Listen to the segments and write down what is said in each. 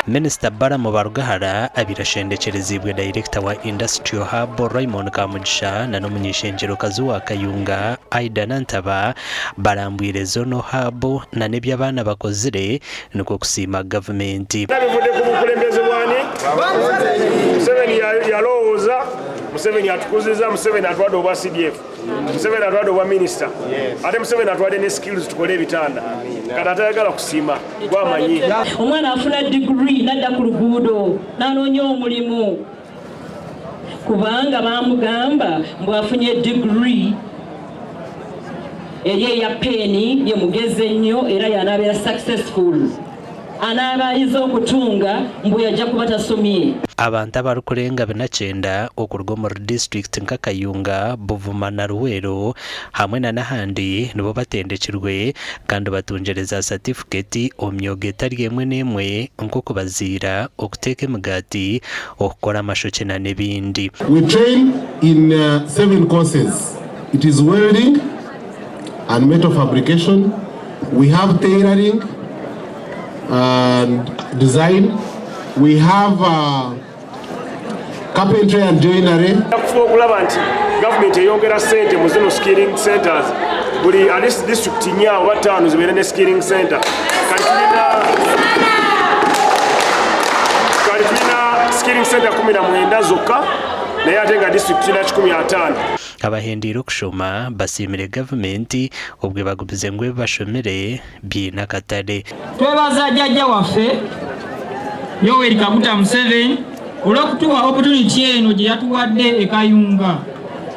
Minisita Balaam Barugahara abaire ashendekyereziibwe Dayirekita wa Industrial Hub Raymond Kamugisha na n'omuny'eishengyerokazi wa Kayunga Aidah Nantaba barambwire Zonal Hub na n'ebi abaana bakozire nikwo kusiima gavumenti. Bivudde ku bukulembeze bwani? Museveni yalowooza, Museveni atukuziza, Museveni atwadde obwa CDF, Museveni atwadde obwa minisita, ate Museveni atwadde ne skills tukole ebitanda. Kati atayagala kusiima gwamanyi. Omwana afuna diguri nadda ku luguudo n'anoonya omulimu kubanga baamugamba mbu afunye diguri eri eya peeni ye mugezi ennyo era y'anaabeera successful anaaba ayize okutunga mbu yajja kuba tasomye. Abantu abarikurenga binakyenda okuruga omuri disiturikiti nka Kayunga, Buvuma na Luweero hamwe na n'ahandi nibo batendekirwe kandi batungire za satifiketi omu myoga etari emwe n'emwe nk'okubaziira, okuteeka emigaati, okukora amashokye na n'ebindi. We train in seven courses, it is welding and metal fabrication, we have tailoring and design, we have carpentry and joinery. Kufuba okulaba nti gavumenti eyongera ssente mu zino skilling centers buli at least district nnya oba ttaano zibeere ne skilling center. Kati tulina kati tulina skilling center 19 zokka naye ate nga district tulina 150. Abahendeire okushoma basiimire gavumenti obwe bagumize ngu ebi bashomire biine akatare. Twebaza jjajja waffe Yoweri Kaguta Museveni olw'okutuwa opportunity eno gye yatuwadde e Kayunga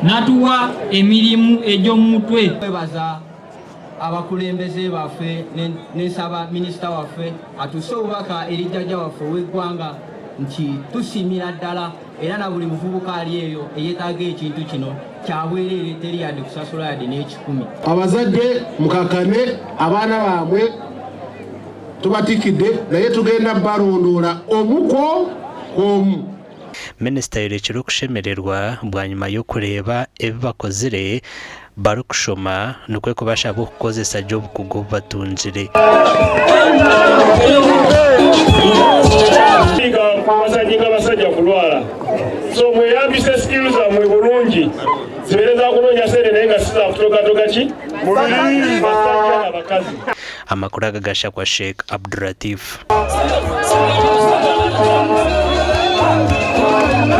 n'atuwa emirimu egy'omu mutwe. Twebaza abakulembeze baffe ne nsaba minisita waffe atuuse obubaka eri jjajja waffe ow'eggwanga nti tusiimira ddala era na buli muvubuka ali eyo eyeetaaga ekintu kino kya bwereere teri yadde kusasula yadde n'ekikumi. Abazadde mukakane abaana baamwe tubatikidde naye tugenda balondoola omu ku omu. Minisita ayorekire okushemererwa bwanyima y'okureeba ebi bakozire barikushoma nikwo kubashaba okukozesa gye obukugu obu batungire. Kubazanyinga abasajja kulwala so mweyambise skill zammwe bulungi zibeere za kunoonya sente naye nga si za kutogatoga ki mubiri basajja n'abakazi. Amakuru aga gashakwa Sheikh Abduratif.